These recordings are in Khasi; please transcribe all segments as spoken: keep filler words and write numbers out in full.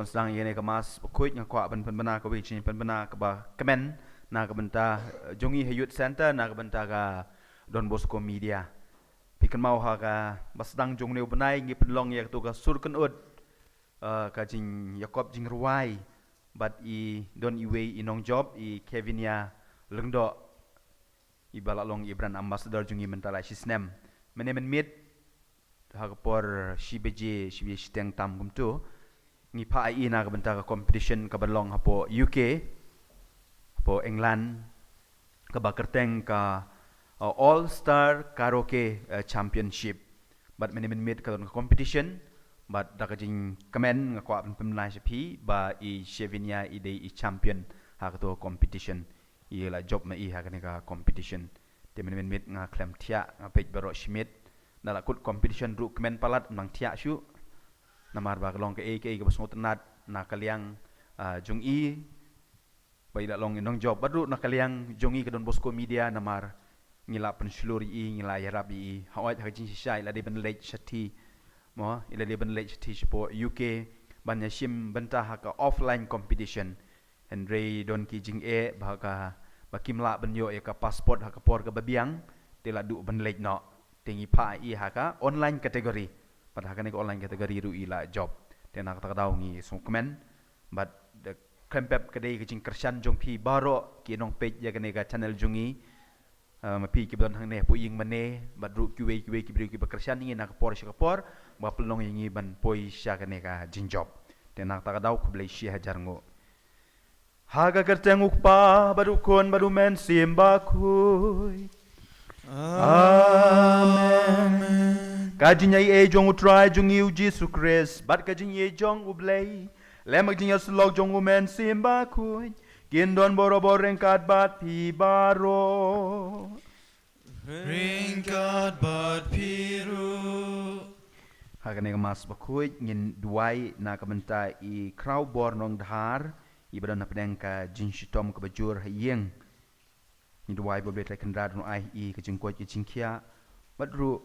Sdang ïa kane ka Mass Bakhuid nga kwah ban pynbna kawei ka jingpynbna kaba kmen na ka bynta, eh, jong ngi ha Youth Centre, na ka bynta ka Don Bosco Media. Phi kynmaw ha kaba sdang jong une u bnai ngi pynlong ïa kato ka sur kynud, eh, ka jingïakop jingrwai bad i don iwei i nongjop, i Kevinia Lyngdoh, iba la long i brand ambassador jong ngi mynta la shi snem. Mynne mynmiet ha ka por shi baje, shi baje shiteng tam kumto, ngi phah ïa i na ka bynta ka competition kaba long hapoh U K, hapoh England, kaba kyrteng ka, uh, All Star Karaoke, uh, Championship. Bad mynne mynmiet ka don ka competition, bad da ka jingkmen nga kwah ban pynbna sha phi ba i Shevinia i dei i champion ha kato ka competition. I la jop ma i ha kane ka competition. Te mynne mynmiet nga khlem thiah, nga peit baroh shi miet. Da la kut competition ruh kmen palat, ym nang thiah shuh. Namar ba ka long kaei kaei kaba sngewtynnat na ka liang, ah, jong i ba i la long i nongjop, bad ruh na ka liang jong i ka Don Bosco Media, namar ngi la pynshlur ïa i, ngi la ïarap ïa i. Hooid ha ka jingshisha i la dei ban leit shathie, mo, i la dei ban leit shathie shapoh U K ban ïashim bynta ha ka offline competition. Hynrei don ki jingeh ba ka, ba kim lah ban ïoh ïa ka passport ha ka por kaba biang, te la duh ban leit noh. Te ngi phah ïa i ha ka online category. Bad ha kane ka online category ruh i la jop. Te na kata ka daw ngi sngewkmen bad, eh, khlem pep ka dei ka jingkyrshan jong phi baroh ki nongpeit ïa kane ka channel jong ngi. Ah, ma phi kiba don hangne hapoh ïing mane, bad ruh kiwei kiwei ki briew kiba kyrshan ïa ngi na ka por sha ka por, ba pynlong ïa ngi ban poi sha kane ka jingjop. Te na kata ka daw khublei shi hajar nguh. Ha ka kyrteng u Kpa bad u Khun bad u Mynsiem Bakhuid. Amen. Ka jingaiei jong u Trai jong ngi u Jisu Khrist bad ka jingïeit jong u Blei lem bad ka jingïasyllok jong u Mynsiem Bakhuid kin don barabor ryngkat bad phi baroh. Ryngkat bad phi ruh. Ha kane ka Mass Bakhuid ngin duwai na ka bynta i Khrawbor Nongdhar, iba don hapdeng ka jingshitom kaba jur ha ïing. Ngi duwai ba U Blei Trai Kynrad un ai ha i ka jingkoit ka jingkhiah bad ruh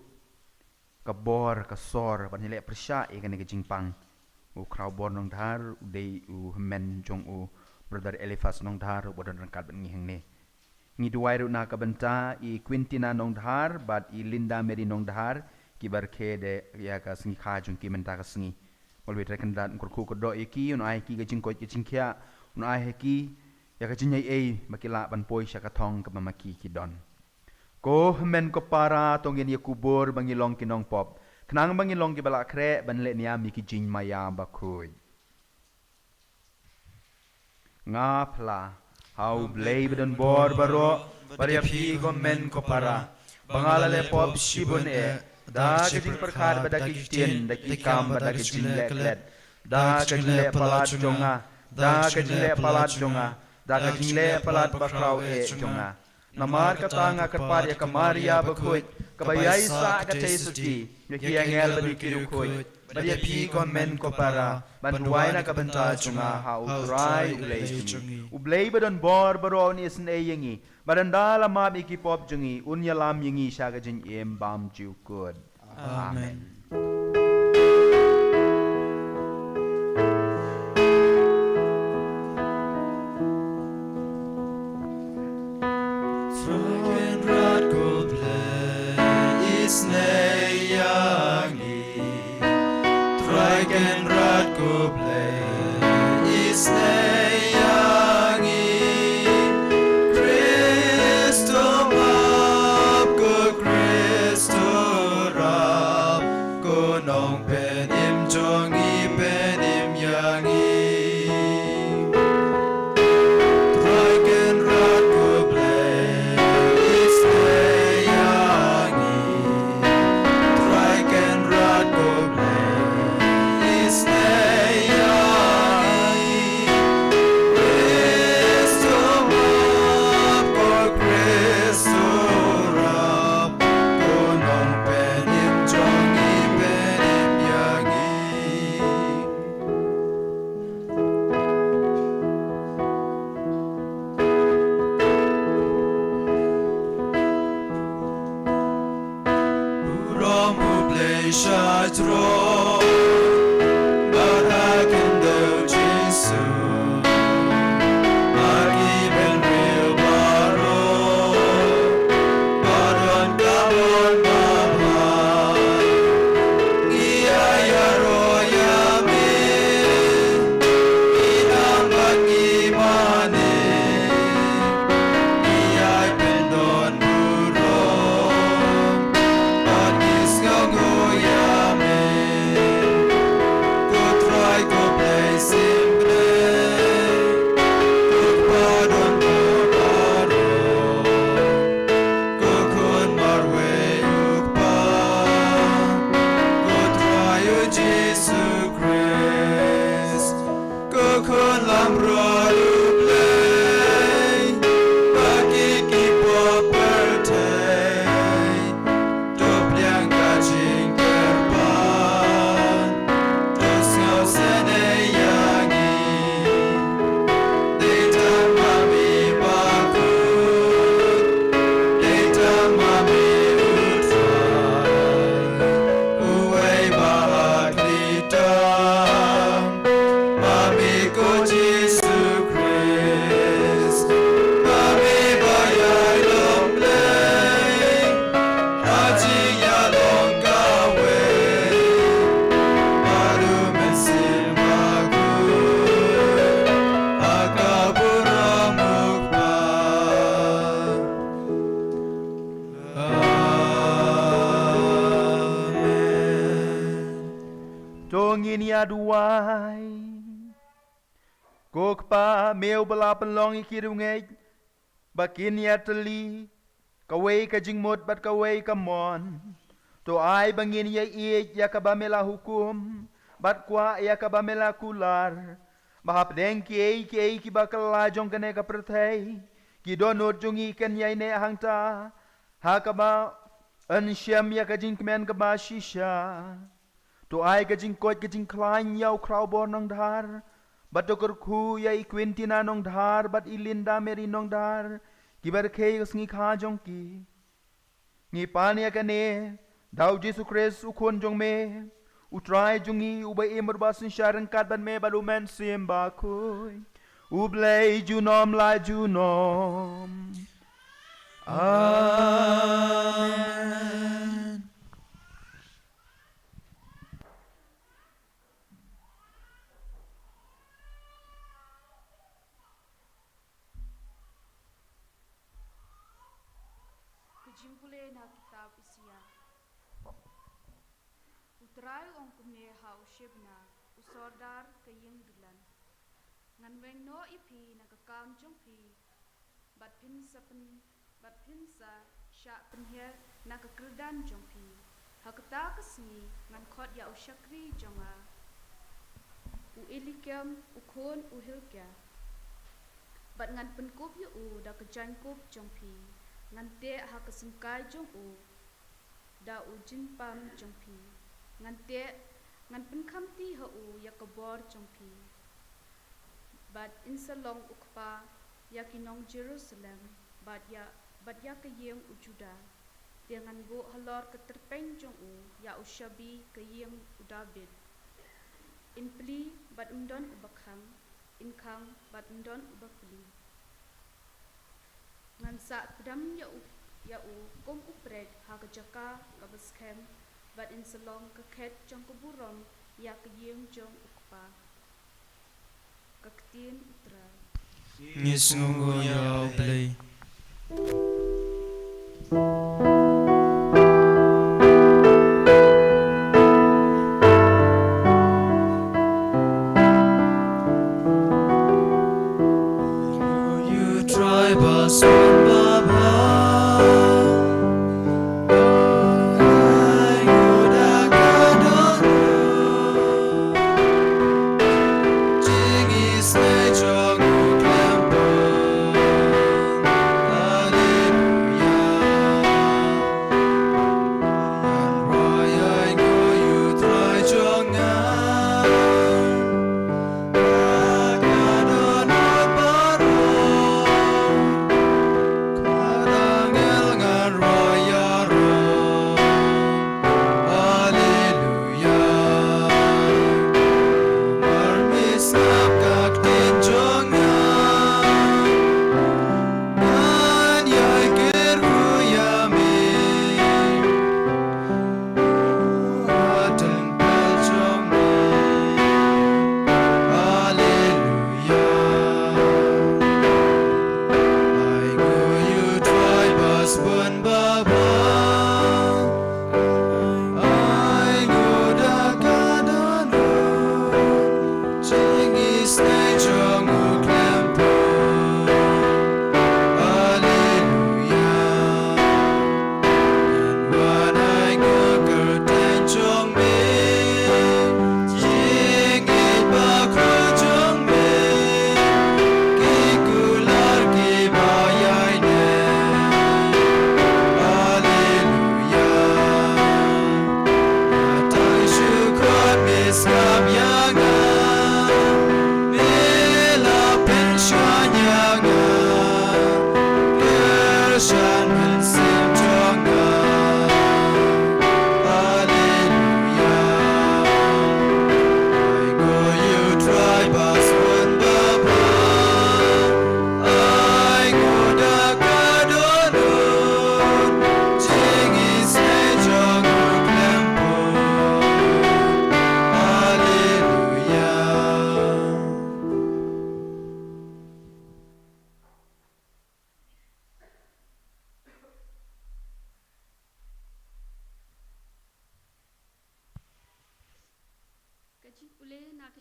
ka bor ka sor ban ïaleh pyrshah ïa kane ka jingpang. U Khrawbor Nongdhar u dei u hynmen jong u Brother Eliphas Nongdhar uba don ryngkat bad ngi hangne. Ngi duwai ruh na ka bynta i Quintina Nongdhar bad i Linda Mary Nongdhar, kiba rakhe da ïa ka sngi kha jong ki mynta ka sngi. Ba U Blei Trai Kynrad un kyrkhu kyrdoh ïa ki, un ai ha ki ka jingkoit ka jingkhiah, un ai ha ki ïa ka jingaiei ba ki lah ban poi sha ka thong kaba ma ki ki don. Ko hynmen ko para, to ngin ïakubur ba ngi long ki nongpop, khnang ba ngi long kiba lah khreh ban leh niam ïa ki jingmaïa bakhuid. Nga phla ha U Blei ba don bor baroh bad ïa phi ko hynmen ko para, ba nga la leh pop shibun eh, da ka jingpyrkhat bad da ki ktien, da ki kam bad da ka jingleh klet, da ka jingleh palat jong nga, da ka jingleh palat jong nga, da ka jingleh palat bakhraw eh jong nga. Namar kata nga kyrpad ïa ka Maria bakhuid, kaba ïaisah ka theisotti, ïa ki angel bad ïa ki riewkhuid, bad ïa phi ko hynmen ko para, ban duwai na ka bynta jong nga ha U Trai U Blei jong ngi. U Blei ba don bor baroh un isynei ïa ngi, bad ynda la map ïa ki pop jong ngi, un ïalam ïa ngi sha ka jingim bymjukut. Amen. Trai Kynrad ko Blei, isynei ïa ngi. Trai Kynrad ko Blei, isynei ïa ngi. Khrist to map, ko Khrist to rap, ko Nongpynim jong ngi, pynim ïa ngi. Trai Kynrad ko Blei, isynei ïa ngi. Trai Kynrad ko Blei, isynei ïa ngi. Khrist to map, ko Khrist to rap, ko Nongpynim jong ngi, pynim ïa ngi. Burom U Blei sha throne, bad ha khyndew Ko khun lamroh U Blei, ba ki ki pop pyrthei, to pliang ka jingkyrpad, to sngewsynei ïa ngi. Dei tang ma me bakhuid, dei tang ma me U Trai, uwei ba hakli tam. Ma me ko Jisu Khrist, ma me ba ïai lum Blei, ha jingïalong kawei, bad U Mynsiem Bakhuid, ha ka burom U Kpa. Amen. To ngin ïa duwai. Ko Kpa, me uba la pynlong ïa ki riewngeit ba kin ïatylli, kawei ka jingmut bad kawei ka mon, to ai ba ngin ïa ïeit ïa kaba me la hukum, bad kwah ïa kaba me la kular, ba hapdeng kiei kiei kiba kylla jong kane ka pyrthei, ki dohnud jong ngi kin ïaineh hangta, ha kaba yn shem ïa ka jingkmen kaba shisha. To ai ka jingkoit ka jingkhlaiñ ïa u Khrawbor Nongdhar, bad to kyrkhu ïa i Quintina Nongdhar bad i Linda Mary Nongdhar, kiba rkhie ïa ka sngi kha jong ki. Ngi pan ïa kane da U Jisu Khrist U Khun jong me, U Trai jong ngi, uba im bad uba synshar ryngkat bad me bad U Mynsiem Bakhuid, U Blei junom la junom. Amen. Ka jingpule na kitab Isaïah. U Trai u ong kumne ha u Shebna, u sordar ka ïing Dylan: Ngan weng noh ïa phi na ka kam jong phi, bad phin sa pyn, bad phin sa shah pynhiar na ka kyrdan jong phi. Ha kata ka sngi ngan khot ïa u shakri jong nga, u Eliakim, u khun u Hilkia, bad ngan pynkup ïa u da ka jaiñkup jong phi. Ngan teh ha ka syngkai jong u da u jingpang jong phi. Ngan teh, ngan pynkhamti ha u ïa ka bor jong phi. Bad yn sa long u kpa ïa ki nong Jerusalem, bad ïa, bad ïa ka ïing u Juda. Te ngan buh halor ka tyrpeng jong u ïa u shabi ka ïing u Dabid. Yn plie bad ym don uba khang, yn khang bad ym don uba plie. Ngan sah pdem ïa u, ïa u kum u prek ha ka jaka kaba skhem, bad yn sa long ka khet jong ka burom ïa ka ïing jong u kpa. Ka ktien U Trai. Ngi sngewnguh ïa U Blei.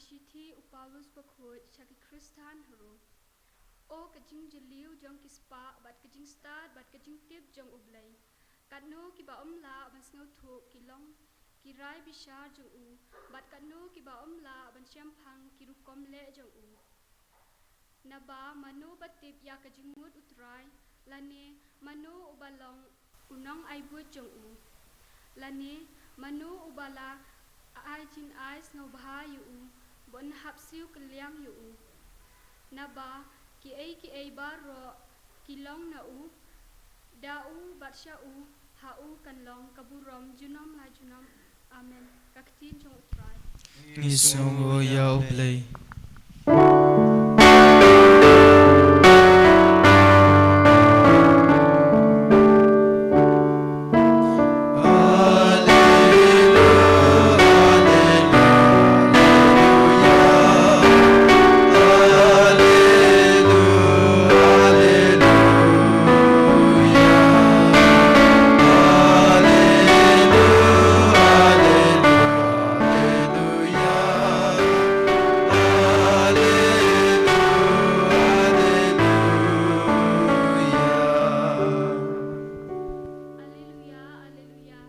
Shithi u Paulus bakhuid sha ki Khristan ha Rom. O ka jingjylliew jong ki spah bad ka jingstad bad ka jingtip jong U Blei. Katno kiba ym lah ban sngewthuh ki long ki rai bishar jong u, bad katno kiba ym lah ban shemphang ki rukom leh jong u. Naba mano ba tip ïa ka jingmut U Trai, lane mano uba long u nongaibud jong u, lane mano uba la ai jingai sngewbha ïa u, ba un hap siew kylliang ïa u. Naba kiei kiei baroh ki long na u, da u bad sha u, ha u kan long ka burom junom la junom. Amen. Ka ktien jong U Trai. Ngi sngewnguh ïa U Blei. Alleluia, alleluia.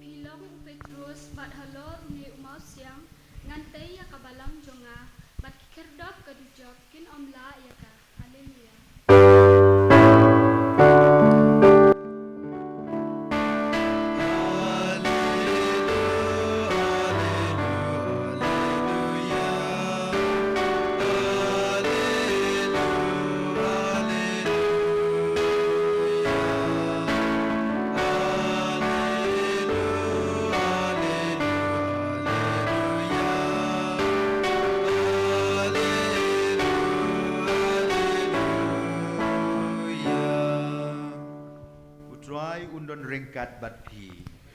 Phi long u Petrus, bad halor une u mawsiang ngan tei ïa ka balang jong nga, bad ki khyrdop ka dujok kin ym lah ïa ka. Alleluia. U Trai un don ryngkat bad phi.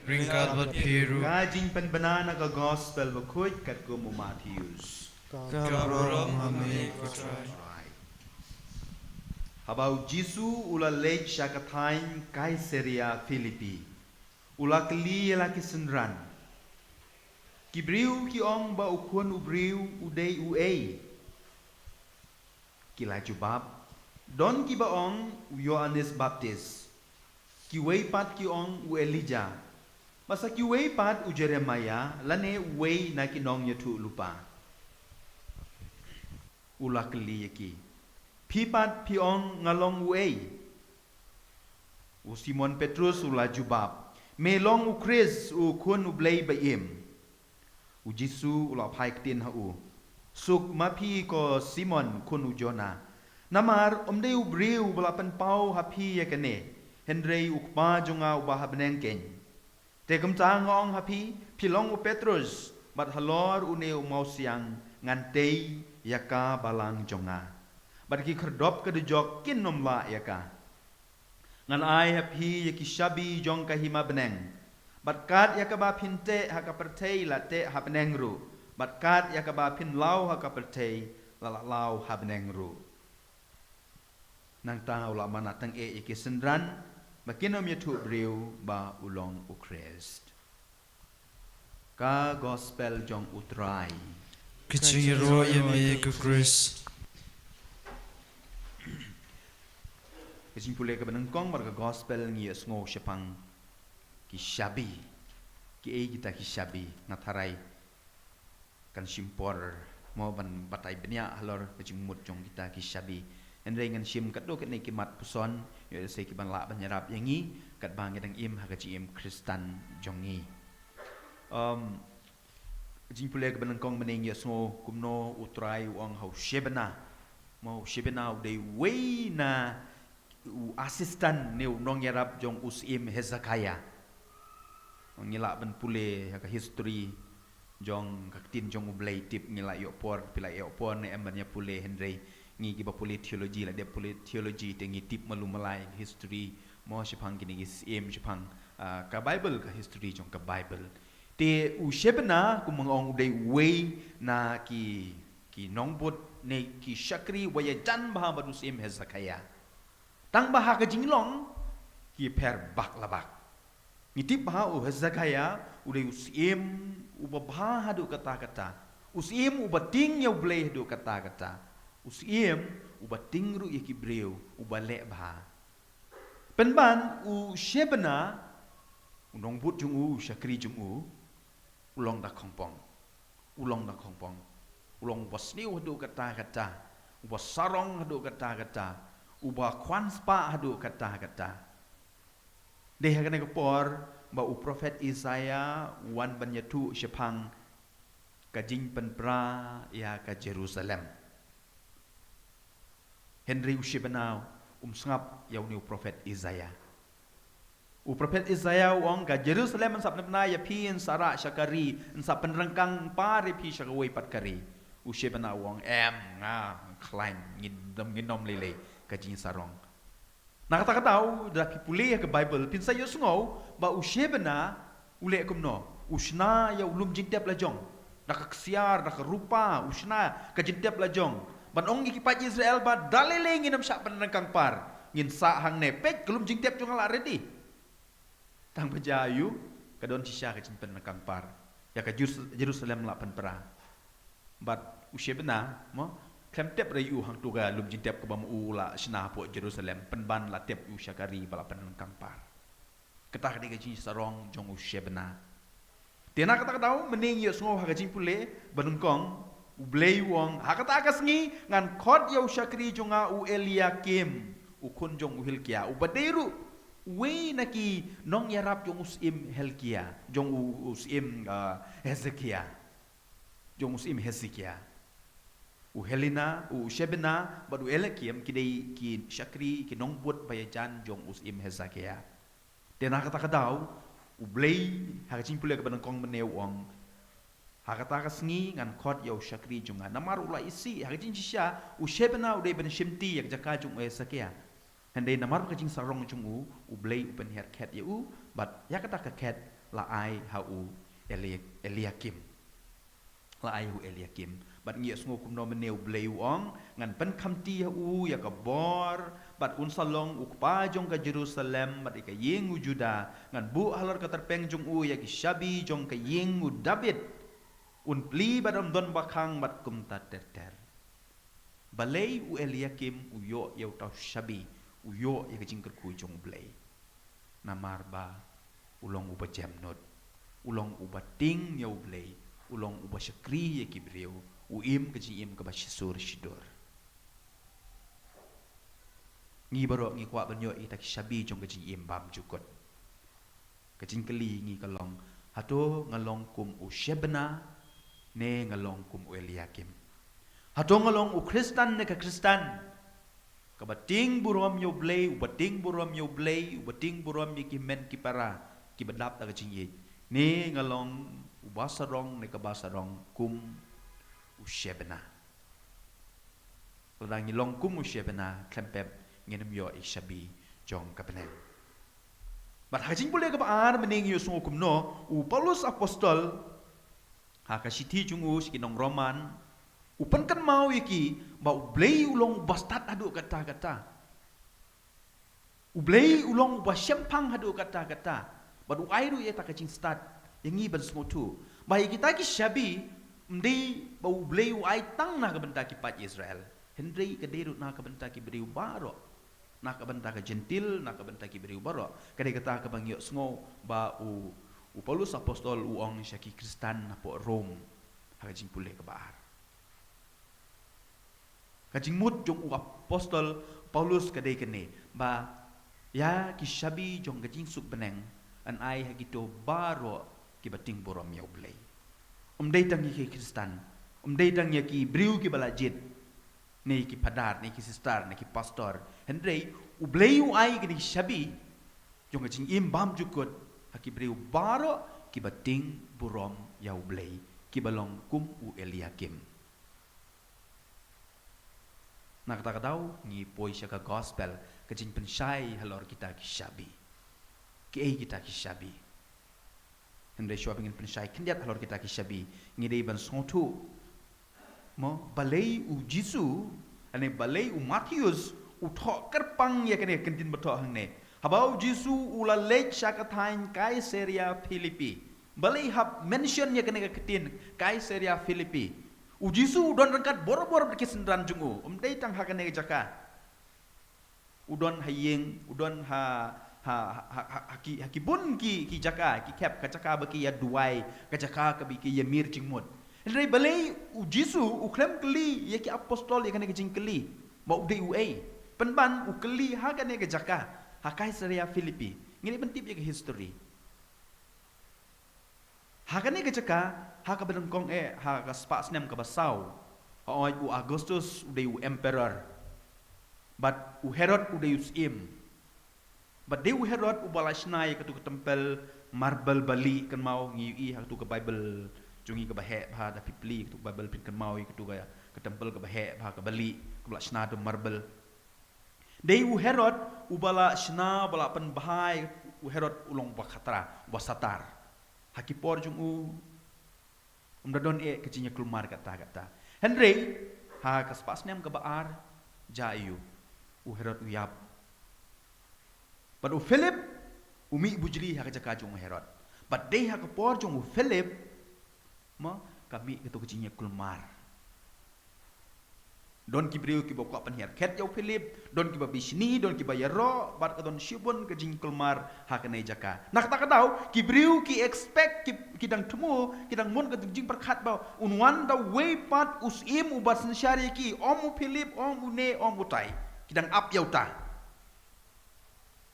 Ryngkat bad phi ruh. Ka jingpynbna na ka gospel bakhuid katkum u Mathaios. Ka burom ha me ko Trai. Haba u Jisu u la leit sha ka thaiñ Kaisaria Philipi, u la kylli ïa la ki synran, ki briew ki ong ba u Khun u Briew u dei uei? Ki la jubab, don kiba ong u Ïoannis Baptis, kiwei pat ki ong u Elijah, bad sa kiwei pat u Jeremiah lane uwei na ki nongïathuhlypa. U la kylli ïa ki, phi pat phi ong nga long uei? U Simon Petrus u la jubab, me long u Khrist, u Khun u Blei ba im. U Jisu u la phai ktien ha u, suk ma phi ko Simon khun u Jonah, namar ym dei u briew uba la pynpaw ha phi ïa kane, hynrei u Kpa jong nga uba ha bneng keiñ. Te kumta nga ong ha phi, phi long u Petrus, bad halor une u mawsiang ngan tei ïa ka balang jong nga, bad ki khyrdop ka dujok kin ym lah ïa ka. Ngan ai ha phi ïa ki shabi jong ka hima bneng, bad kat ïa kaba phin teh ha ka pyrthei la teh ha bneng ruh, bad kat ïa kaba phin law ha ka pyrthei la la law ha bneng ruh. Nangta u la manna tyngeh ïa ki synran ba kin ym ïathuh briew ba u long u Khrist. Ka gospel jong u Trai. Ka jingïaroh ïa me ko Khrist. Ka jingpule kaba nyngkong bad ka gospel ngi ïohsngew shaphang ki shabi. Kiei kita ki shabi? Nga tharai kan shim por mo ban batai bniah halor ka jingmut jong kita ki shabi. Hynrei ngan shim katto katne ki mat puson, ïoh lehse ki ban lah ban ïarap ïa ngi katba ngi dang im ha ka jingim Khristan jong ngi. Um, ka jingpule kaba nyngkong mynne ngi ïohsngew kumno u Trai u ong ha u Shebna. Mo u Shebna u dei uwei na u assistant ne u nongïarap jong u Syiem Hezekiah. Ngi lah ban pule ha ka history jong ka ktien jong U Blei, tip ngi la ïoh por, phi la ïoh por ne em ban ïa pule, hynrei ngi kiba pule theology la dep pule theology te ngi tip malu malai history mo shaphang kine ki syiem shaphang, ah, ka Bible, ka history jong ka Bible. Te u Shebna kumba nga ong u dei uwei na ki, ki nongbud ne ki shakri ba ïajan bha bad u Syiem Hezekiah. Tang ba ha ka jinglong ki pher bak la bak. Ngi tip ba u Hezekiah u dei u syiem uba bha haduh katta katta, U Syiem uba tieng ïa U Blei haduh katta katta. U Syiem uba tieng ruh ïa ki briew, uba leh bha. Pynban u Shebna, u nongbud jong u, u shakri jong u, u long da khongpong. U long da khongpong. U long uba sniew haduh katta katta. Uba sarong haduh katta katta. Uba khwan spah haduh katta katta. Dei ha kane ka por ba u prophet Isaiah u wan ban ïathuh shaphang ka jingpynpra ïa ka Jerusalem. Hynrei u Shebna um sngap ïa une u prophet Isaiah. U prophet Isaiah u ong, ka Jerusalem yn sa pynpra ïa phi, yn sa rah sha ka ri, yn sa pynryngkang par ïa phi sha kawei pat ka ri. U Shebna u ong, em, nga khlaiñ, ngin ym, ngin ym lei lei ka jingsarong. Na kata ka daw, lada phi pule ïa ka Baibl, phin sa ïohsngew ba u Shebna u leh kumno, u shna ïa u lum jingtep la jong da ka ksiar, da ka rupa, u shna ka jingtep la jong, ban ong ïa ki paid Israel ba da lei lei ngin ym shah pynryngkang par, ngin sah hangne, peit ka lum jingtep jong nga la ready. Tang ba jia ïa u, ka don shisha ka jingpynryngkang par. Ïa ka Jerus-, Jerusalem la pynpra. Bad u Shebna, mo, khlem tep ruh ïa u hangto ka lum jingtep kaba ma u la shna hapoh Jerusalem, pynban la tep ïa u sha ka ri ba la pynryngkang par. Kata ka dei ka jingsarong jong u Shebna. Te na kata ka daw, mynne ngi ïohsngew ha ka jingpule ba nyngkong, U Blei u ong, ha kata ka sngi ngan khot ïa u shakri jong nga u Eliakim, u khun jong u Hilkia, uba dei ruh uwei na ki nongïarap jong u Syiem Hilkia, jong u, u Syiem, ah, Hezekia. Jong u Syiem Hezekia. U Helina, u Shebna bad u Eliakim ki dei ki shakri, ki nongbud ba ïajan jong u Syiem Hezekia. Te na kata ka daw, U Blei, ha ka jingpule kaba nyngkong mynne u ong, ha kata ka sngi ngan khot ïa u shakri jong nga. Namar u la isih, ha ka jingshisha, u Shebna u dei ban shimti ïa ka jaka jong u Hezekia. Hynrei namar ka jingsarong jong u, U Blei u pynhiar khet ïa u, bad ïa kata ka khet la ai ha u Eli-, Eliakim. La ai ha u Eliakim. Bad ngi ïohsngew kumno mynne U Blei u ong, ngan pynkhamti ha u ïa ka bor, bad un sa long u kpa jong ka Jerusalem, bad ïa ka ïing u Juda, ngan buh halor ka tyrpeng jong u ïa ki shabi jong ka ïing u Dabid. Un plie bad un don ba khang bad kumta ter ter. Balei u Eliakim u ïoh ïa uta u shabi, u ïoh ïa ka jingkyrkhu jong U Blei? Namar ba u long uba jemnud, u long uba tieng ïa U Blei, u long uba shakri ïa ki briew, u im ka jingim kaba shisur shidur. Ngi baroh ngi kwah ban ïoh ïa kita ki shabi jong ka jingim bymjukut. Ka jingkylli ngi ka long, hato nga long kum u Shebna, ne nga long kum u Eliakim? Hato nga long u Khristan ne ka Khristan kaba tieng burom ïa U Blei, uba tieng burom ïa U Blei, uba tieng burom ïa ki hynmen ki para kiba dap da ka jingïeit, ne nga long uba sarong ne kaba sarong kum u Shebna? Lada ngi long kum u Shebna, khlem pep ngin ym ïoh ïa ki shabi jong ka bneng. Bad ha ka jingpule kaba ar mynne ngi ïohsngew kumno u Paulus Apostol, ha ka shithi jong u sha ki nong Roman, u pynkynmaw ïa ki ba U Blei u long uba stad haduh katta katta. U Blei u long uba shemphang haduh katta katta. Bad u ai ruh ïa kata ka jingstad ïa ngi ban sngewthuh ba ïa kita ki shabi, ym dei ba U Blei u ai tang na ka bynta ki paid Israel, hynrei ka dei ruh na ka bynta ki briew baroh, na ka bynta ka Jentil, na ka bynta ki briew baroh. Ka dei kata kaba ngi ïohsngew ba u, u Paulus Apostol u ong sha ki Khristan hapoh Rom ha ka jingpule kaba ar. Ka jingmut jong u Apostol Paulus ka dei kane, ba ïa ki shabi jong ka jingsuk bneng yn ai ha kito baroh kiba tieng burom ïa U Blei. Ym dei tang ïa ki Khristan, ym dei tang ïa ki briew kiba la jied, ne ki phadar, ne ki sister, ne ki pastor. Hynrei U Blei u ai kine ki shabi jong ka jingim bymjukut ha ki briew baroh kiba tieng burom ïa U Blei, kiba long kum u Eliakim. Na kata ka daw ngi poi sha ka gospel, ka jingpynshai halor kita ki shabi. Kiei kita ki shabi? Hynrei shuwa ba ngin pynshai khyndiat halor kita ki shabi, ngi dei ban sngewthuh mo balei u Jisu, ane balei u Mathaios u thoh kyrpang ïa kane ka kyntien ba thoh hangne. Haba u Jisu u la leit sha ka thaiñ Kaisaria Philipi, Balei hap mention ïa kane ka ktien, Kaisaria Philippi. U Jisu u don ryngkat bor-bor bad ki synran jong u. Um dei tang ha kane ka jaka. U don ha ïing, u don ha, ha, ha, ha, ha ki, ha ki bun ki, ki jaka, ki khep, ka jaka ba ki ïa duwai, ka jaka kaba ki ïa mir jingmut. Hynrei balei u Jisu u khlem kylli ïa ki apostol ïa kane ka jingkylli. Ba u dei uei. Pynban u kylli ha kane ka jaka, ha Kaisaria Philippi. Ngin ïa pyntip ïa ka history. Ha kane ka jaka, ha kaba nyngkong eh, ha ka spah snem kaba saw. Hooid u Augustus u dei u emperor. Bad u Herod u dei u syiem. Bad dei u Herod uba la shna ïa katu ka templ marble ba lieh kynmaw, ngi ïohi ha katu ka Bible jong ngi kaba heh bha, da phi plie katu ka Bible phin kynmaw ïa katu ka, ka templ kaba heh bha kaba lieh, kaba la shna da marble. Dei u Herod uba la shna, uba la pynbha ïa u Herod u long uba khatra, uba satar. Ha ki por jong u, um da don eh ka jingïakulmar katta katta. Hynrei ha ka spah snem kaba ar, jia aiu, u Herod u ïap. Bad u Philip u mih bujli ha ka jaka jong u Herod. Bad dei ha ka por jong u Philip, mo, ka mih katu ka jingïakulmar. Don ki briew kiba kwah pynhiar khet ïa u Philip, don kiba bishni, don kiba ïaroh, bad ka don shibun ka jingkulmar ha kane jaka. Na kata ka daw, ki briew ki expect, ki, ki dang thmu, ki dang mon ka jingpyrkhat ba un wan da uwei pat u syiem uba synshar ïa ki, ym u Philip, ym une, ym utai. Ki dang ap ïa uta.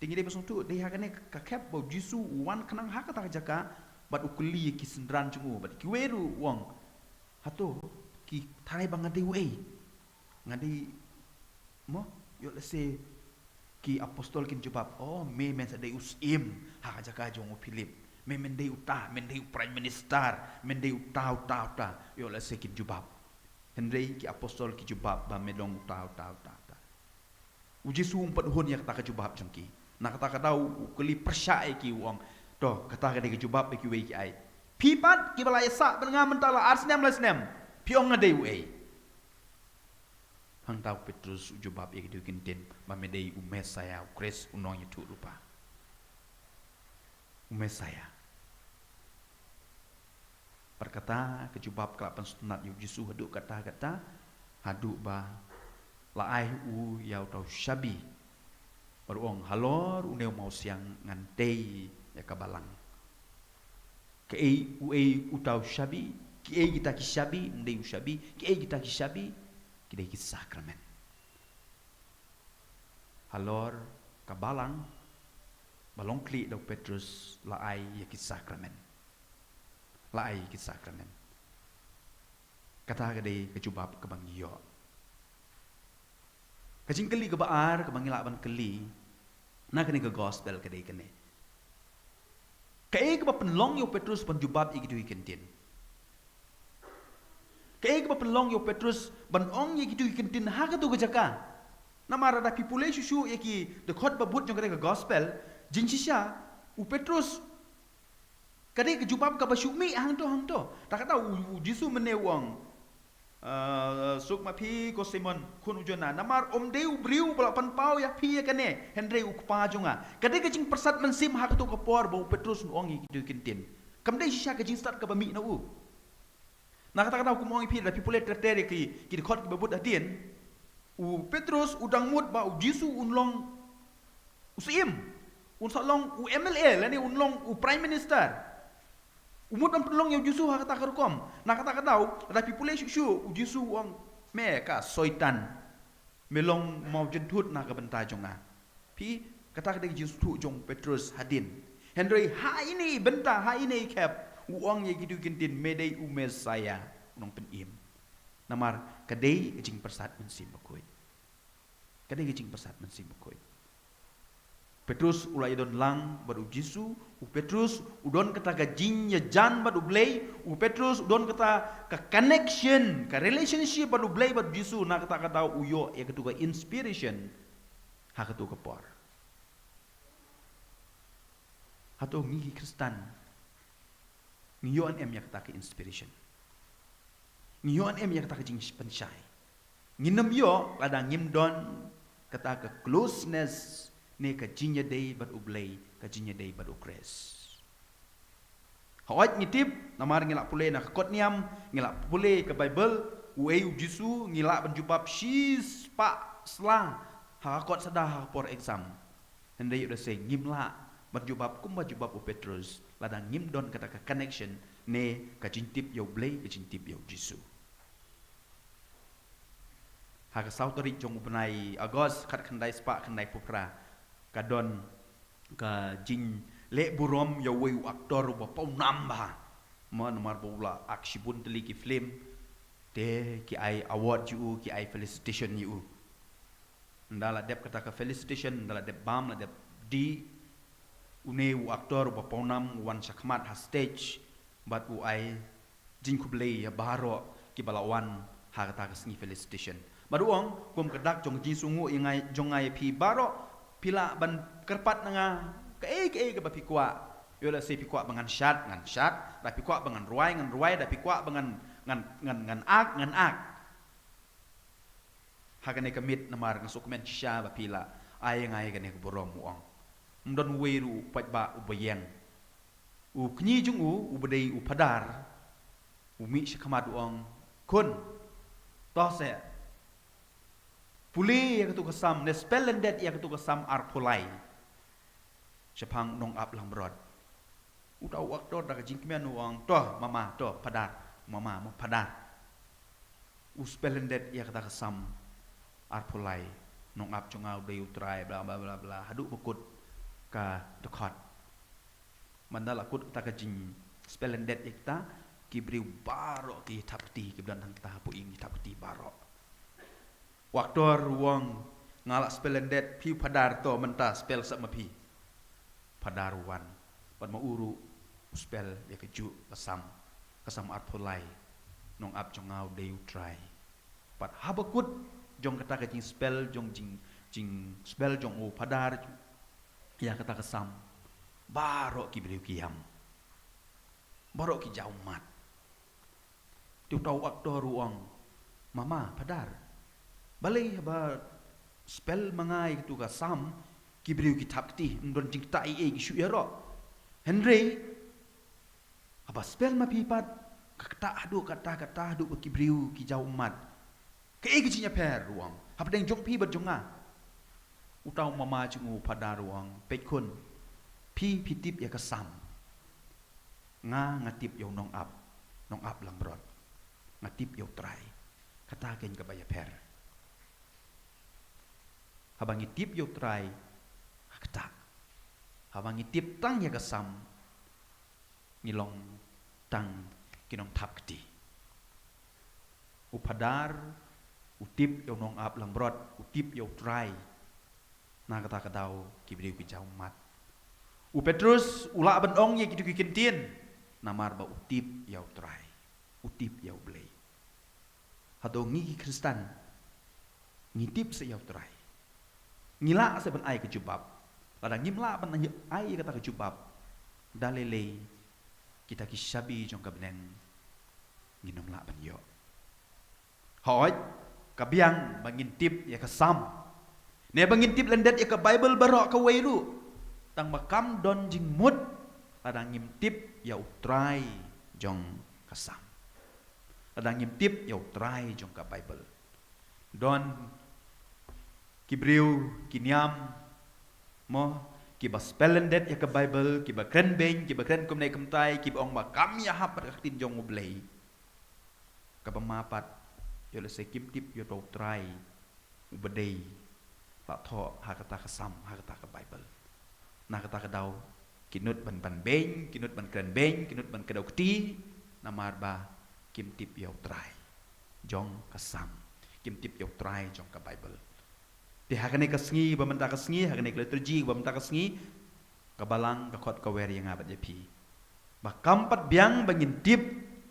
Te ngi dei ban sngewthuh, dei ha kane ka khep ba u Jisu u wan khnang ha kata ka jaka, bad u kylli ïa ki synran jong u, bad kiwei ruh u ong, hato ki tharai ba nga dei uei? Nga dei, mo, ïoh lehse ki apostol kin jubab, oh, me men sa dei u syiem ha ka jaka jong u Philip. Me men dei uta, men dei u prime minister, men dei uta, uta, uta. Ïoh lehse kin jubab. Hynrei ki apostol ki jubab ba me long uta, uta, uta, uta. U Jisu um pat hun ïa kata ka jubab jong ki. Na kata ka daw u kylli pyrshah ïa ki, u ong, to, kata ka dei ka jubab ba kiwei ki ai. Phi pat kiba la ïasah bad nga mynta la ar snem lai snem, phi ong nga dei uei? Hangta u Petrus u jubab ïa ki dei ki ktien ba me dei u Messaïah, u Khrist, u nongïathuhlypa. U Messaïah. Bad kata ka jubab ka la pynsngewtynnat ïa u Jisu haduh katta katta, haduh ba la ai u ïa uta u shabi. Bad u ong, halor une u mawsiang ngan tei ïa ka balang. Kaei uei uta u shabi, kiei kita ki shabi, ym dei u shabi, kiei kita ki shabi, ki dei ki sakramen. Halor ka balang ba long khlieh da u Petrus la ai ïa ki sakramen. La ai ïa ki sakramen. Kata ka dei ka jubab kaba ngi ïoh. Ka jingkylli kaba ar kaba ngi lah ban kylli na kane ka gospel ka dei kane. Kaei kaba pynlong ïa u Petrus ban jubab ïa kito ki ktien? Kaei kaba pynlong ïa u Petrus ban ong ïa kito ki ktien ha kato ka jaka? Namar lada phi pule shuh shuh ïa ki dkhot ba bud jong kane ka gospel, jingshisha u Petrus, ka dei ka jubab kaba shu mih hangto hangto. Ta kata u, u Jisu mynne u ong, ah, suk ma phi ko Simon, khun u Jonah, namar ym dei u briew ba la pynpaw ïa phi ïa kane, hynrei u Kpa jong nga. Ka dei ka jingpyrsad mynsiem ha kato ka por ba u Petrus u ong ïa kito ki ktien. Kam dei shisha ka jingstad kaba mih na u. Na kata ka daw kum ong ïa phi, lada phi pule ter ter ïa ki, ki dkhot kiba bud hadien, u Petrus u dang mut ba u Jisu un long u syiem, un sa long u M L A, lane un long u prime minister. U mut ban pynlong ïa u Jisu ha kata ka rukom. Na kata ka daw, lada phi pule shuh shuh, u Jisu u ong, me ka soitan. Me long mawjynthut na ka bynta jong nga. Phi, kata ka dei ka jingsngewthuh jong u Petrus hadien. Hynrei ha ine i bynta, ha ine i khep, u ong ïa kito ki ktien, me dei u Messaïah, u nongpynim. Namar ka dei ka jingpyrsad mynsiem bakhuid. Ka dei ka jingpyrsad mynsiem bakhuid. Petrus u la ïadon lang bad u Jisu, u Petrus u don kata ka jingïajan bad u Blei, u Petrus u don kata ka connection, ka relationship bad u Blei bad u Jisu, na kata ka daw u ïoh ïa katu ka inspiration ha katu ka por. Hato ngi ki Khristan ngi ïoh ne em ïa kata ka inspiration? Ngi ïoh ne em ïa kata ka jingpynshai? Ngin ym ïoh lada ngim don kata ka closeness ne ka jingïadei bad u Blei, ka jingïadei bad u Khrist. Hooid ngi tip, namar ngi la pule na ka kot niam, ngi la pule ka Baibl, uei u Jisu, ngi lah ban jubab shispah sla ha ka kot sada ha ka por exam. Hynrei ïoh lehse ngim lah ban jubab kumba jubab u Petrus, lada ngim don kata ka connection ne ka jingtip ïa U Blei, ka jingtip ïa u Jisu. Ha ka saw tarik jong u bnai August, khatkhyndai spah khyndaiphew phra, ka don ka jingleh burom ïa uwei u actor uba pawnam bha. Mo, namar ba u la act shibun tylli ki film, te ki ai award ïa u, ki ai felicitation ïa u. Ynda la dep kata ka felicitation, ynda la dep bam, la dep dih, une u actor uba pawnam u wan shakhmat ha stage bad u ai jingkhublei ïa baroh kiba la wan ha kata ka sngi felicitation. Bad u ong, kum ka dak jong ka jingsngewnguh ïa nga, jong nga ïa phi baroh, phi lah ban kyrpad na nga kaei kaei kaba phi kwah. Ïoh lehse phi kwah ba ngan shad, ngan shad, da phi kwah ba ngan rwai, ngan rwai, da phi kwah ba ngan, ngan, ngan, ngan act, ngan act. Ha kane ka miet namar nga sngewkmen shisha ba phi la ai ïa nga ïa kane ka burom, u ong. Ym don uwei ruh u paidbah uba ïeng. U kñi jong u, uba dei u phadar, u mih shakhmat u ong, khun, to seh, pule ïa katu ka Salm, ne spell lyndet ïa katu ka Salm arphew lai shaphang u nongap langbrot. Uta u actor da ka jingkmen u ong, to mama, to phadar, mama, mo phadar. U spell lyndet ïa kata ka Salm arphew lai, nongap jong nga u dei U Trai, bla bla bla bla, haduh ba kut ka dkhot. Mynda la kut kata ka jingspell lyndet ïa kita, ki briew baroh ki thap kti, kiba don hangta hapoh ïing ki thap kti baroh. U actor u ong, nga lah spell lyndet, phi u phadar, to mynta spell seh ma phi. Phadar u wan bad ma u ruh u spell ïa kajuh ka Salm, ka Salm arphew lai, nongap jong nga u dei U Trai. Bad haba kut jong kata ka jingspell, jong jing, jingspell jong u phadar ïa kata ka Salm, baroh ki briew ki ïam, baroh ki jaw ummat. Te uta u actor u ong, mama, phadar, balei haba spell ma nga ïa katu ka Salm, ki briew ki thap kti, ym don jingktah ei ei ki shu ïaroh. Hynrei haba spell ma phi pat, ka ktah haduh katta katta, haduh ba ki briew ki jaw ummat. Kaei ka jingïapher, u ong, hapdeng jong phi bad jong nga? Uta u mama jong u phadar u ong, peit khun, phi phi tip ïa ka Salm, nga nga tip ïa u nongap, nongap langbrot. Nga tip ïa U Trai. Kata keiñ kaba ïapher. Haba ngi tip ïa U Trai, ha kata. Haba ngi tip tang ïa ka Salm, ngi long tang ki nongthap kti. U phadar u tip ïa u nongap langbrot, u tip ïa U Trai. Na kata ka daw ki briew ki jaw ummat. U Petrus u lah ban ong ïa kitu ki kyntien namar ba u tip ïa U Trai, u tip ïa U Blei. Hato ngi ki Khristan ngi tip seh ïa U Trai? Ngi lah seh ban ai ka jubab? Lada ngim lah ban ai, ai kata ka jubab, da lei lei kita ki shabi jong ka bneng ngin ym lah ban ïoh. Hooid, ka biang ba ngin tip ïa ka Salm, ne ba ngin tip lyndet ïa ka Baibl baroh kawei ruh, tang ba kam don jingmut lada ngim tip ïa U Trai jong ka Salm, lada ngim tip ïa U Trai jong ka Baibl. Don ki briew, ki niam, mo, kiba spell lyndet ïa ka Baibl, kiba kren beiñ, kiba kren kumne kumtai, kiba ong ba kam ïahap bad ka ktien jong U Blei. Kaba ma pat, ïoh lehse kim tip ïa uto U Trai uba dei la thoh ha kata ka Salm, ha kata ka Baibl. Na kata ka daw, ki nud ban, ban beiñ, ki nud ban kren beiñ, ki nud ban kdew kti, namar ba kim tip ïa U Trai jong ka Salm, kim tip ïa U Trai jong ka Baibl. Te ha kane ka sngi ba mynta ka sngi, ha kane ka liturgy ba mynta ka sngi, ka Balang ka khot ka wer ïa nga bad ïa phi ba kam pat biang ba ngin tip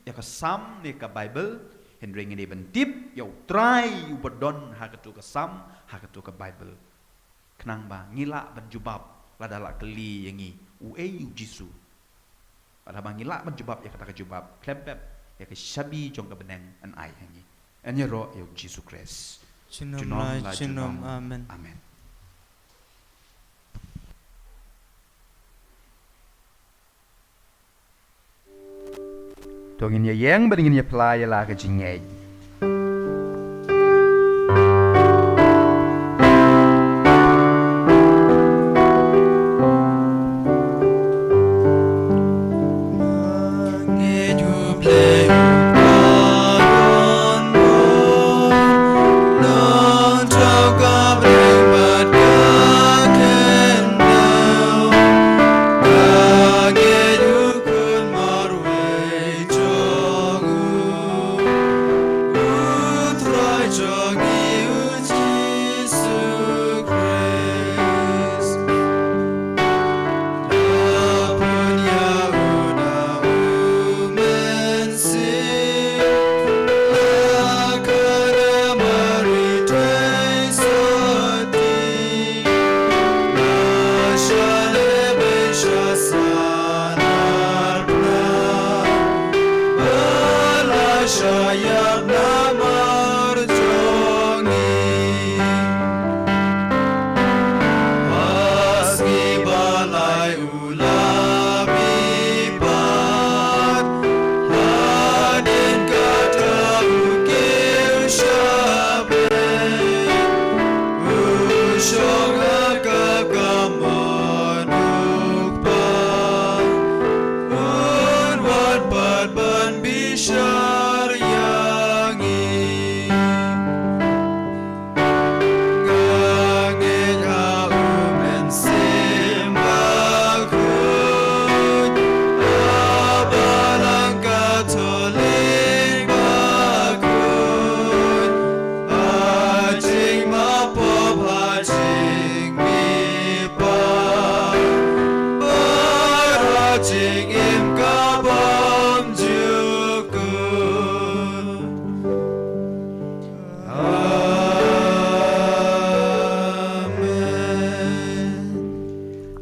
ïa ka Salm ne ka Baibl, hynrei ngin dei ban tip ïa U Trai uba don ha katu ka Salm, ha katu ka Baibl, khnang ba ngi lah ban jubab lada la kylli ïa ngi uei u Jisu. Lada ba ngi lah ban jubab ïa kata ka jubab, khlem pep ïa ka shabi jong ka bneng yn ai ha ngi. Yn ïaroh ïa U Jisu Khrist. Junom la junom. Amen. Amen. To ngin ïa ïeng bad ngin ïa phla ïa la ka jingngeit.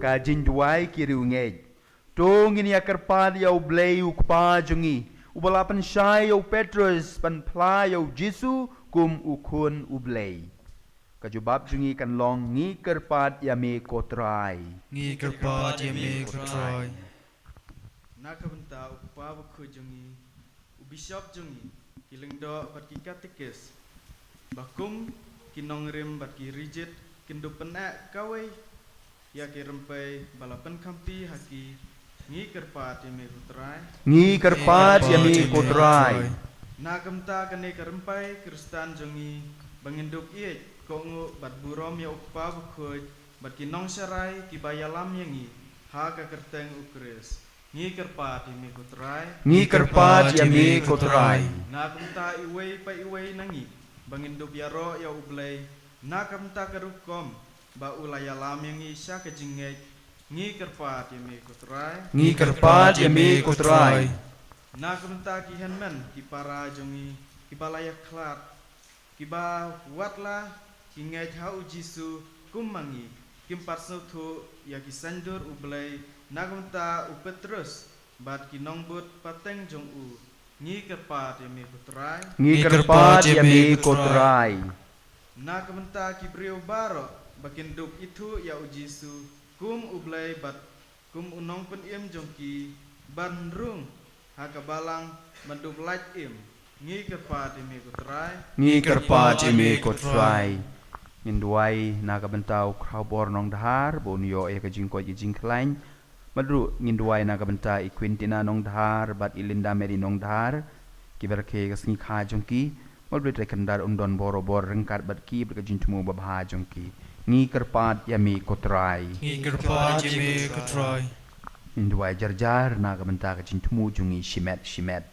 Ka jingduwai ki riewngeit. To ngin ïa kyrpad ïa U Blei U Kpa jong ngi, uba la pynshai ïa u Petrus ban phla ïa u Jisu kum u Khun U Blei. Ka jubab jong ngi kan long: Ngi kyrpad ïa me ko Trai. Ngi kyrpad ïa me ko Trai. Na ka bynta u Kpa Bakhuid jong ngi, u Bishop jong ngi, ki lyngdoh bad ki katekis, ba kum ki nongrim bad ki rijit kin dup pyneh kawei ïa ki rympei ba la pynkhamti ha ki, ngi kyrpad ïa me ko Trai. Ngi kyrpad ïa me ko Trai. Na ka bynta kane ka rympei Khristan jong ngi, ba ngin dup ïeit, kohnguh bad burom ïa u Kpa Bakhuid bad ki nongsharai kiba ïalam ïa ngi ha ka kyrteng u Khrist, ngi kyrpad ïa me ko Trai. Ngi kyrpad ïa me ko Trai. Na ka bynta iwei pa iwei na ngi, ba ngin dup ïaroh ïa U Blei na ka bynta ka rukom ba u la ïalam ïa ngi sha ka jingngeit, ngi kyrpad ïa me ko Trai. Ngi kyrpad ïa me ko Trai. Na ka bynta ki hynmen ki para jong ngi kiba la ïakhlad, kiba wat la ki ngeit ha u Jisu kum ma ngi, kim pat sngewthuh ïa ki saiñdur U Blei na ka bynta u Petrus bad ki nongbud pateng jong u, ngi kyrpad ïa me ko Trai. Ngi kyrpad ïa me ko Trai. Na ka bynta ki briew baroh ba kin dup ithuh ïa u Jisu kum U Blei bad kum u Nongpynim jong ki, ban rung ha ka balang ban dup lait im, ngi kyrpad ïa me ko Trai. Ngi kyrpad ïa me ko Trai. Ngin duwai na ka bynta u Khrawbor Nongdhar ba un ïoh ïa ka jingkoit ka jingkhlaiñ. Bad ruh ngin duwai na ka bynta i Quintina Nongdhar bad i Linda Mary Nongdhar, kiba rakhe ka sngi kha jong ki. Bad U Blei Trai Kynrad un don barabor ryngkat bad ki bad ka jingthmu babha jong ki. Ngi kyrpad ïa me ko Trai. Ngi kyrpad ïa me ko Trai. Ngin duwai jar jar na ka bynta ka jingthmu jong ngi shimet shimet.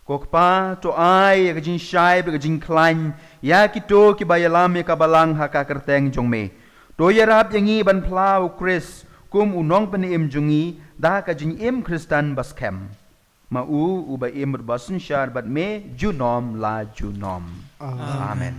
Ko Kpa, to ai ïa ka jingshai bad ka jingkhlaiñ ïa kito kiba ïalam ïa ka balang ha ka kyrteng jong me. To ïarap ïa ngi ban phla u Khrist kum u Nongpynim jong ngi da ka jingim Khristan ba skhem. Ma u, uba im bad uba synshar bad me junom la junom. Amen. Amen.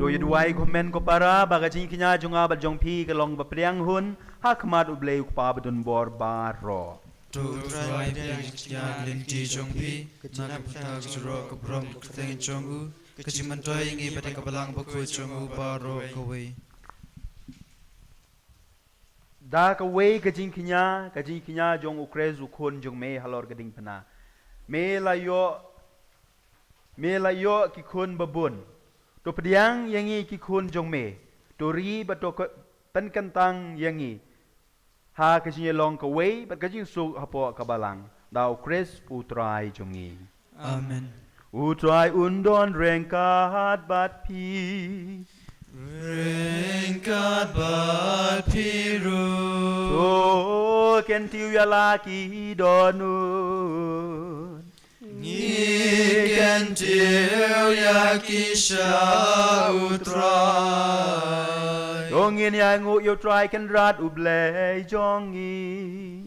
Ïa duwai kumne ko para, ba ka jingkñia jong nga bad jong phi ka long ba pdiang hun ha khmat U Blei U Kpa badonbor baroh. To U Trai pdiang ïa ka jingkñia ka lynti jong phi, na ka bynta ka jingïaroh ka burom ka kyrteng jong u, ka jingmyntoi ïa ngi bad ïa ka balang bakhuid jong u baroh kawei. Da kawei ka jingkñia, ka jingkñia jong U Khrist U Khun jong me halor ka diengphna. Me la ïoh, me la ïoh ki khun babun. To pdiang ïa ngi ki khun jong me. To ri bad to pynkyntang ïa ngi ha ka jingïalong kawei bad ka jingsuk hapoh ka balang. Da U Khrist U Trai jong ngi. Amen. U Trai un don ryngkat bad phi. Ryngkat bad phi ruh. To kyntiew ïa la ki dohnud. Ngi kyntiew ïa ki sha U Trai. To ngin ïanguh ïa U Trai Kynrad U Blei jong ngi.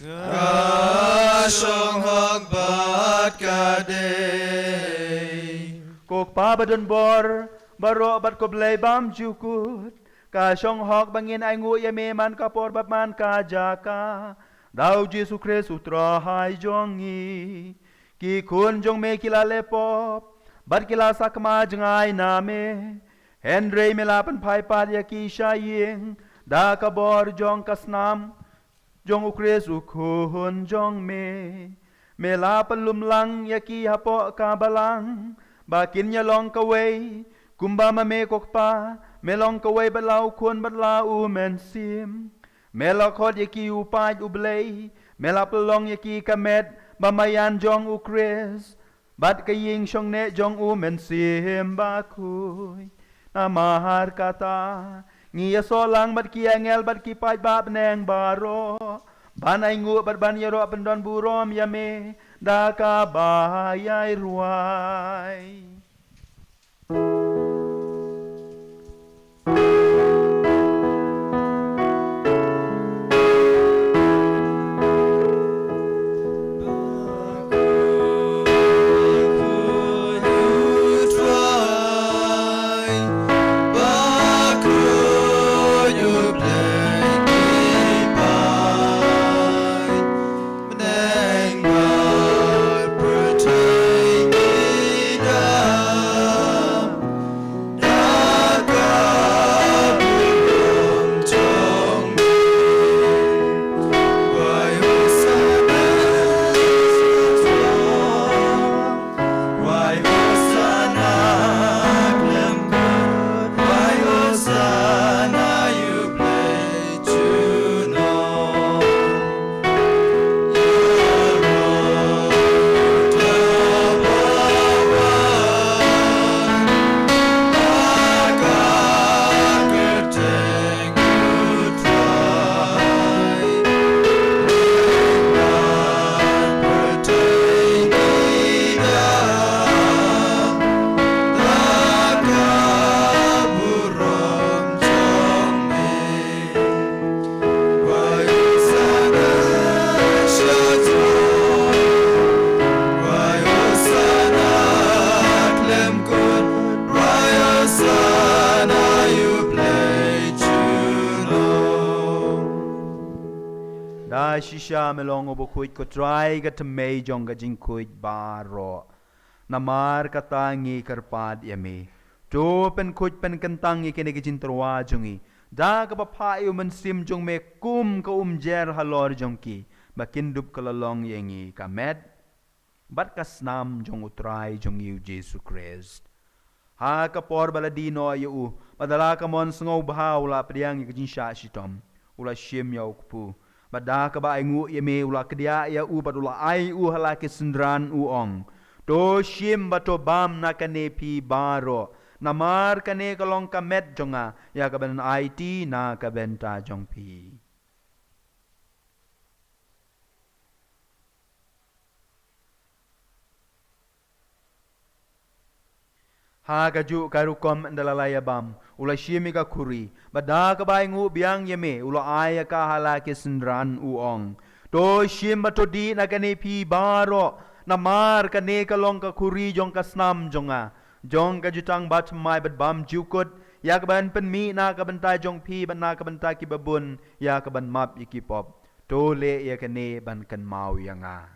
Ka shong hok bad ka dei. Ko Kpa badonbor baroh bad ko Blei bymjukut, ka shong hok ba ngin ainguh ïa me man ka por bad man ka jaka. Da U Jisu Khrist U Trai jong ngi. Ki khun jong me ki la leh pop bad ki la sakma jngai na me. Hynrei me la pynphai pat ïa ki sha ïing da ka bor jong ka snam jong U Khrist U Khun jong me. Me la pynlum lang ïa ki hapoh ka balang ba kin ïalong kawei, kumba ma me ko Kpa me long kawei bad la U Khun bad la U Mynsiem. Me la khot ïa ki u paid U Blei, me la pynlong ïa ki ka met ba marjan jong U Khrist bad ka ïing shongneh jong U Mynsiem Bakhuid. Namar kata ngi ïasoh lang bad ki angel bad ki paidbah bneng baroh ban ainguh bad ban ïaroh pyndonburom ïa me da kaba ïai rwai. Da shisha me long u bakhuid ko Trai ka thymmei jong ka jingkhuid baroh. Namar kata ngi kyrpad ïa me. To pynkhuid pynkyntang ïa kine ki jingtyrwa jong ngi da kaba phah ïa u Mynsiem jong me kum ka umjer halor jong ki, ba kin dup ka la long ïa ngi ka met bad ka snam jong u Trai jong ngi u Jisu Khrist. Ha ka por ba la die noh ïa u, bad da la ka mon sngewbha u la pdiang ïa ka jingshah shitom, u la shim ïa u kpu. Bad da kaba ainguh ïa me u la kdiah ïa u bad u la ai u ha la ki synran u ong, to shim bad to bam na kane phi baroh, namar kane ka long ka met jong nga ïa kaban aiti na ka bynta jong phi. Ha kajuh ka rukom ynda la ïa bam, u la shim ïa ka khuri, bad da kaba ainguh biang ïa me u la ai ïa ka ha la ki synran u ong, to shim bad to dih na kane phi baroh, namar kane ka long ka khuri jong ka snam jong nga, jong ka jutang bathymmai bad bymjukut, ïa kaban pynmih na ka bynta jong phi bad na ka bynta ki babun, ïa kaban map ïa ki pop. To leh ïa kane ban kynmaw ïa nga.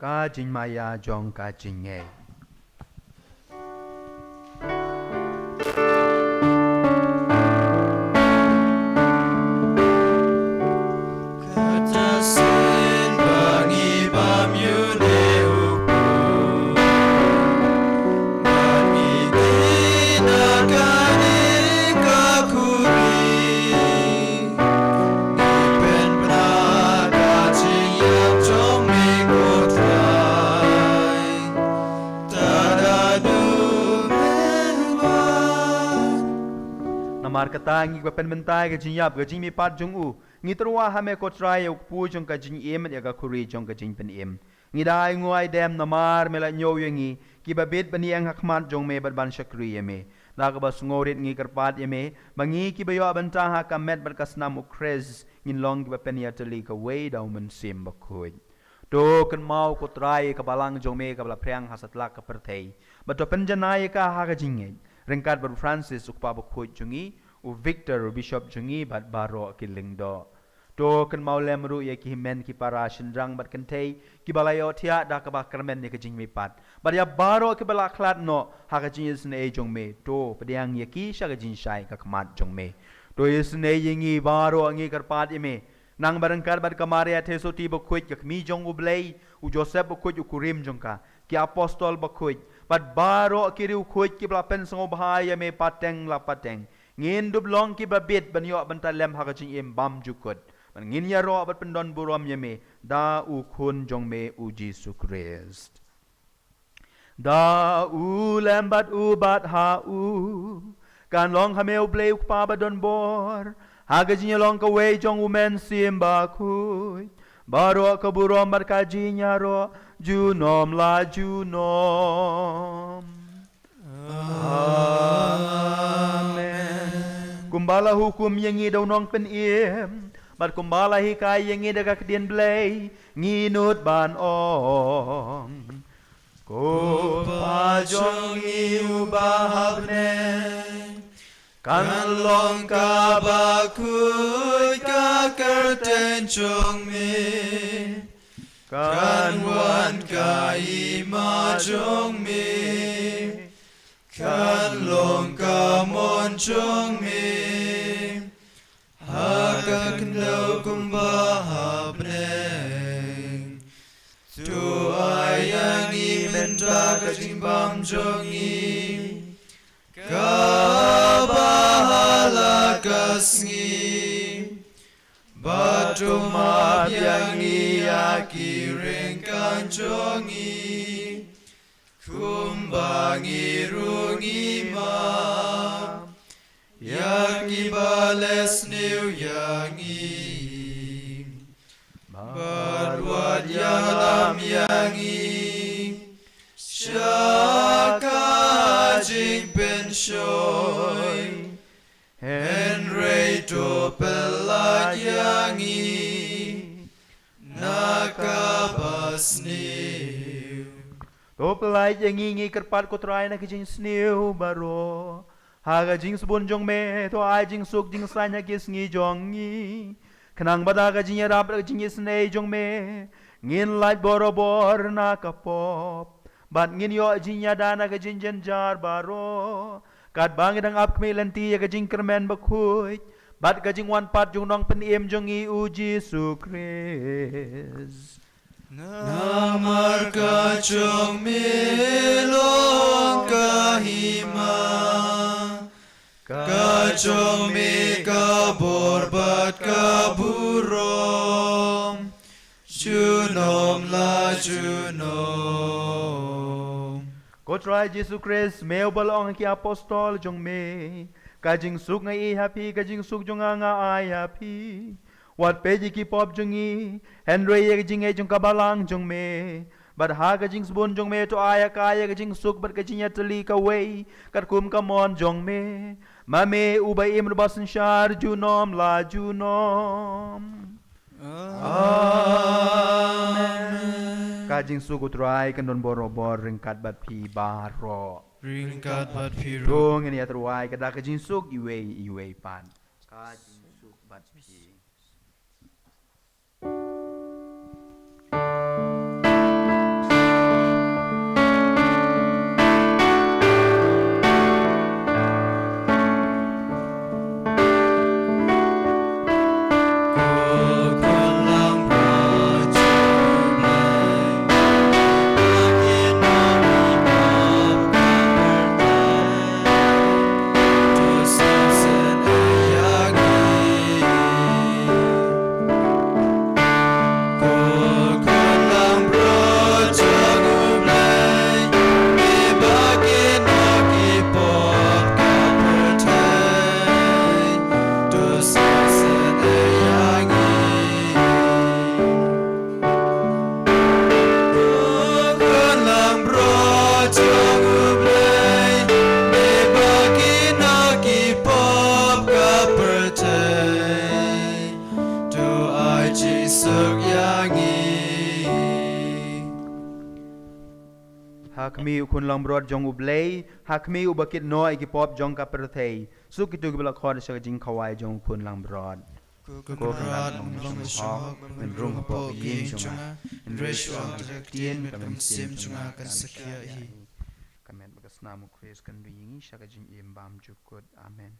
Ka jingmaïa jong ka jingngeit. Kata sien ba ngi bam ïa une u kpu, ba ngi dih na kane ka khuri. Ngi pynbna ka jingïap jong me ko Trai. Tada du me wan. Namar kata ngi ba pynbynta ka jingïap ka jingmihpat jong u. Ngi tyrwa ha me ko Trai ïa u kpu jong ka jingim ïa ka khuri jong ka jingpynim. Ngi da ai nguh ai dem namar me la ñiew ïa ngi kiba bit ban ïeng ha khmat jong me bad ban shakri ïa me. Da kaba sngewrit ngi kyrpad ïa me ba ngi kiba ïoh bynta ha ka met bad ka snam u Khrist ngin long kiba pynïatylli kawei da u Mynsiem Bakhuid. To kynmaw ko Trai ka balang jong me kaba la phriang ha satlak ka pyrthei. Bad to pynjanai ïa ka ha ka jingngeit ryngkat bad u Francis u kpa bakhuid jong ngi, u Victor u bishop jong ngi bad baroh ki lyngdoh. To kynmaw lem ruh ïa ki hynmen ki para shynrang bad kynthei kiba la ïohthiah da kaba kyrmen ïa ka jingmihpat. Bad ïa baroh kiba la khlad noh ha ka jingïasynei jong me. To pdiang ïa ki sha ka jingshai ka khmat jong me. To ïasynei ïa ngi baroh ngi kyrpad ïa me. Nang ba ryngkat bad ka Maria Theisotti bakhuid ka kmie jong u Blei, u Joseph bakhuid u kurim jong ka, ki apostol bakhuid, bad baroh ki riewkhuid kiba la pynsngewbha ïa me pateng la pateng. Ngin dup long kiba bit ban ïoh bynta lem ha ka jingim bymjukut. Ban ngin ïaroh bad pyndon burom ïa me da u khun jong me u Jisu Khrist. Da u lem bad u bad ha u kan long ha me u Blei u Kpa ba don bor. Ha ka jingïalong kawei jong u Mynsiem Bakhuid baroh ka burom bad ka jingïaroh junom la junom. Amen. Kumba la hukum ïa ngi da u Nongpynim bad kumba la hikai ïa ngi da ka ktien Blei, ngi nud ban ong. Ko Pa jong ngi uba ha bneng, kan long kaba khuid ka kyrteng jong me. Kan wan ka hima jong me. Kan long ka mon jong me ha ka khyndew kumba ha bneng. To ai ïa ngi mynta ka jingbam jong ngi kaba ha la ka sngi. Bad to map ïa ngi ïa ki ryngkat jong ngi kumba ngi ruh ngi map ïa kiba leh sniew ïa ngi. Bad wat ïalam ïa ngi sha ka jingpynshoi, hynrei to pyllait ïa ngi na kaba sniew. To pyllait ïa ngi, ngi kyrpad ko Trai na ki jingsniew baroh. Ha ka jingsbun jong me to ai jingsuk jingsaiñ ha ki sngi jong ngi. Khnang ba da ka jingïarap bad ka jingïasynei jong me ngin lait borabor na ka pop bad ngin ïoh jingïada na ka jingjynjar baroh. Katba ngi dang ap khmih lynti ïa ka jingkyrmen bakhuid bad ka jingwan pat jong u Nongpynim jong ngi u Jisu Khrist. Namar ka jong me long ka hima, ka jong me ka bor bad ka burom junom la junom. Ko Trai Jisu Khrist, me uba la ong ha ki apostol jong me, ka jingsuk nga ïeit ha phi, ka jingsuk jong nga nga ai ha phi. Wat peit ïa ki pop jong ngi, hynrei ïa ka jingngeit jong ka balang jong me. Bad ha ka jingsbun jong me to ai ha ka ïa ka jingsuk bad ka jingïatylli kawei katkum ka mon jong me. Ma me uba im uba synshar junom la junom. Amen. Ka jingsuk U Trai kan don bor bor ryngkat bad phi baroh. Ryngkat bad phi ruh. To ngin ïa tyrwa ka da ka jingsuk iwei iwei pat. Ka jingsuk bad phi. Ha khmih u khun langbrot jong U Blei, ha khmih uba kit noh ïa ki pop jong ka pyrthei. Suk kito kiba la khot sha ka jingkhawai jong u khun langbrot. Ko Kynrad, ym long shuh ba men rung hapoh ka ïing jong nga, hynrei shuh ong kata ka ktien bad ka mynsiem jong nga kan sa khiah hi. Ka met bad ka snam U Khrist kan don ïa ngi sha ka jingim bymjukut. Amen.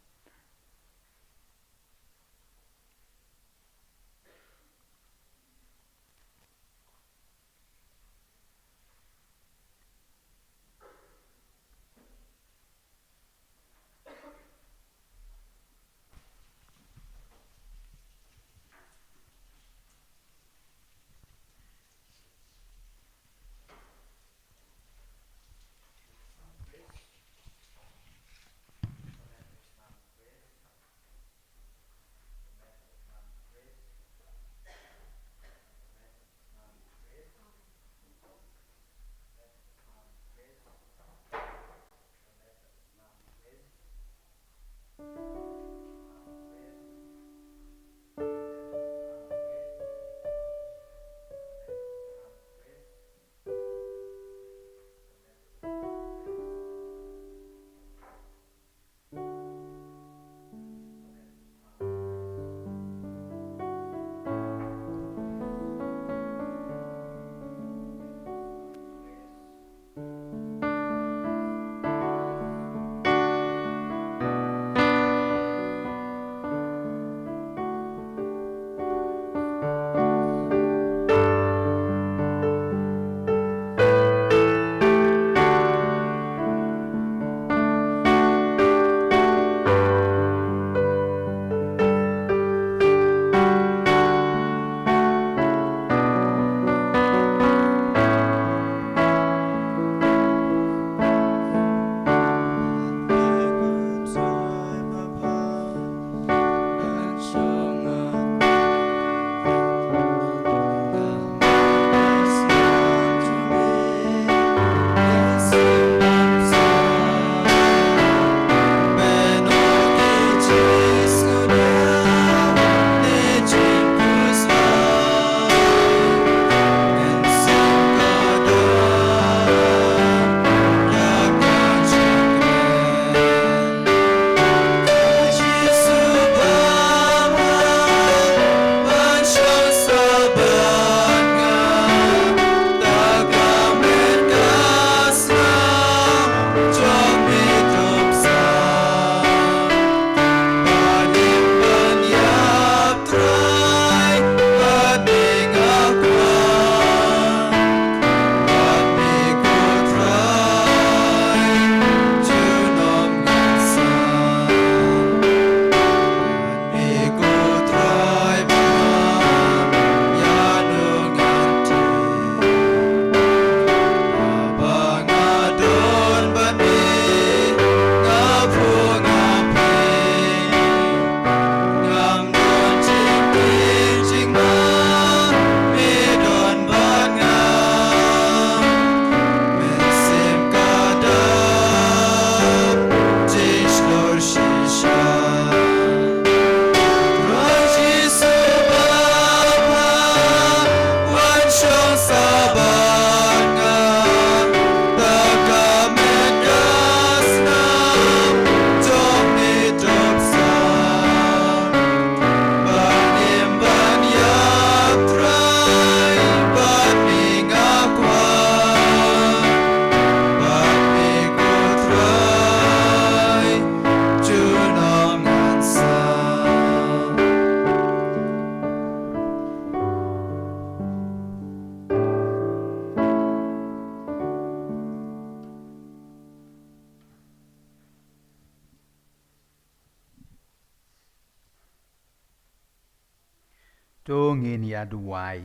To ngin ïa duwai.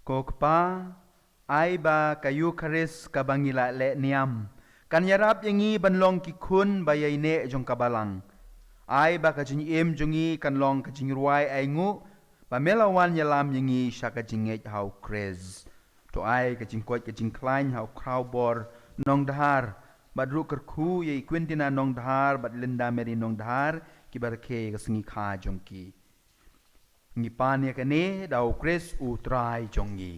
Ko Kpa, ai ba ka Eukharist kaba ngi la leh niam kan ïarap ïa ngi ban long ki khun ba ïaineh jong ka Balang. Ai ba ka jingim jong ngi kan long ka jingrwai ainguh ba me la wan ïalam ïa ngi sha ka jingngeit ha u Khrist. To ai ka jingkoit ka jingkhlaiñ ha u Khrawbor Nongdhar, bad ruh kyrkhu ïa i Quintina Nongdhar bad Linda Mary Nongdhar, kiba rakhe ïa ka sngi kha jong ki. Ngi pan ïa kane da u Khrist u Trai jong ngi.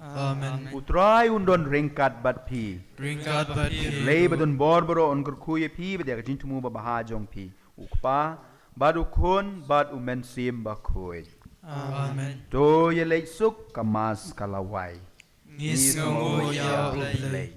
Amen. U Trai un don ryngkat bad phi. Ryngkat bad phi. Blei ba don bor baroh un kyrkhu ïa phi bad ïa ka jingthmu babha jong phi. U Kpa, bad u Khun, bad u Mynsiem Bakhuid. Amen. To ïa leit suk, ka Mass ka la wai. Ngi sngewnguh ïa u Blei.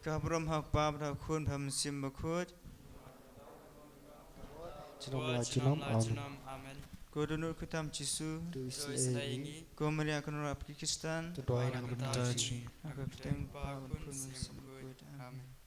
Ka burom ha u Kpa bad ha u Khun bad ha u Mynsiem Bakhuid. Junom la junom. Amen. Amen. Ko dohnud khuid tam Jisu. To isynei ïa ngi. Ko Maria kynrad bad ki Khristan. To duwai na ka bynta jong ngi. Ha ka kyrteng u Kpa bad u Khun bad u Mynsiem Bakhuid. Amen.